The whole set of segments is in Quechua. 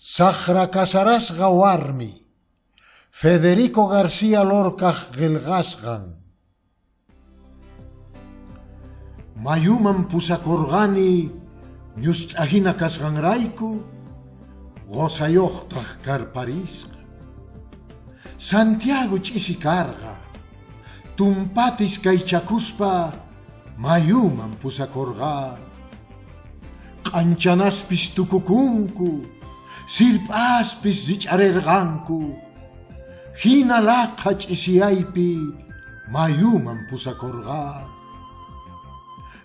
Saqra kasarasqa warmi, Federico García Lorcaq qillqasqan. Mayuman pusakurqani ñust'ahina kasqanrayku, qusayuqtaq karparisqa. Santiago ch'isi karqa, tumpata iskaychakuspa mayuman pusakurqani. Q'anchanaspis tukukunku, sirp'aspis rich'arirqanku. Hina laqha ch'isiyaypi mayuman pusakurqani.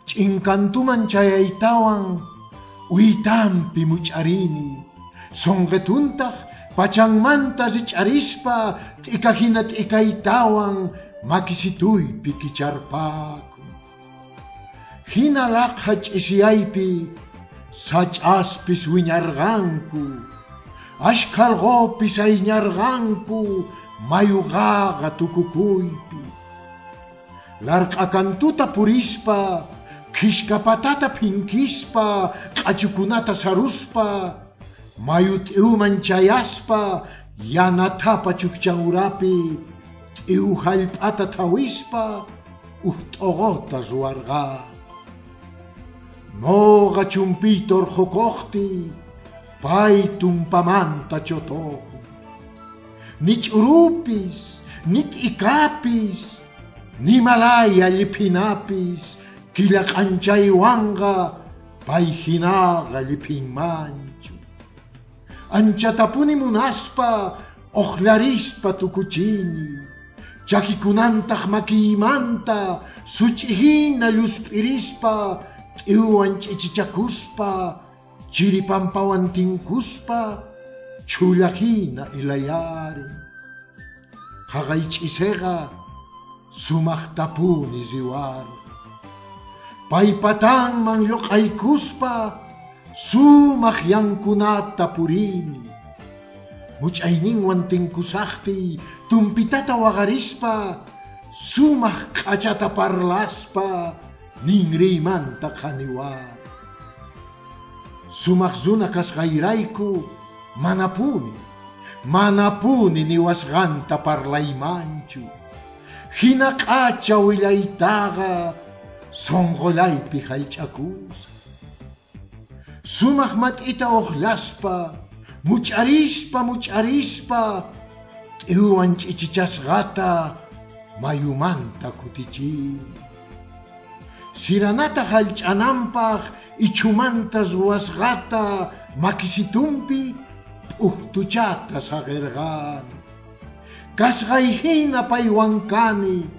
Ch'inkantuman chayaytawan uytanpi much'arini, sunqituntaq pachanmanta rich'arispa t'ikahina t'ikaytawan makisituypi kicharpakun. Hina laqha ch'isiyaypi sach'aspis wiñarqanku, ashkha allqupis ayñarqanku mayu qaqa tukukuypi. Larq'akantuta purispa, khishka patata phinkispa, q'achukunata saruspa, mayu t'iwman chayaspa, yana thapa chukchan urapi t'iw hallp'ata thawispa huk t'uquta ruwarqani. Nuqa chumpiyta urqukuqtiy, pay tumpamanta chutukun. Ni ch'urupis, ni t'ikapis, ni malaya lliphinapis killa k'anchaywanqa pay hinaqa lliphinmanchu. Anchatapuni munaspa uqllarispa tukuchini, chakikunantaq makiymanta such'ihina llusp'irispa t'iwwan ch'ichichakuspa chiri pampawan tinkuspa chhullahina ilayarin. Haqay ch'isiqa sumaqtapuni riwarqa. Paypatanman lluq'aykuspa sumaq yankunata purini. Much'ayninwan tinkusaqtiy tumpitata waqarispa sumaq k'achata parlaspa ninriymanta qhaniwarqa. Sumaq runa kasqayrayku manapuni, manapuni niwasqanta parlaymanchu. Hina k'acha willaytaqa sunqullaypi hallch'akusaq. Sumaq mat'ita uqllaspa, much'arispa much'arispa t'iwwan ch'ichichasqata mayumanta kutichini. Siranata hallch'ananpaq ichhumanta ruwasqata makisitunpi p'uktuchata saqirqani. Kasqay hina paywan kani,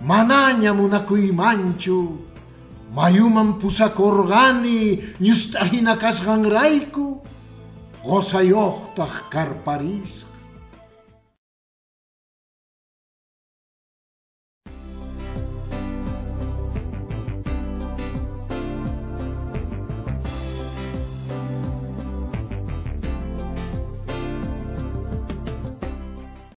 manaña munakuymanchu, mayuman pusakurqani ñust'ahina kasqanrayku, qusayuqtaq karparisqa.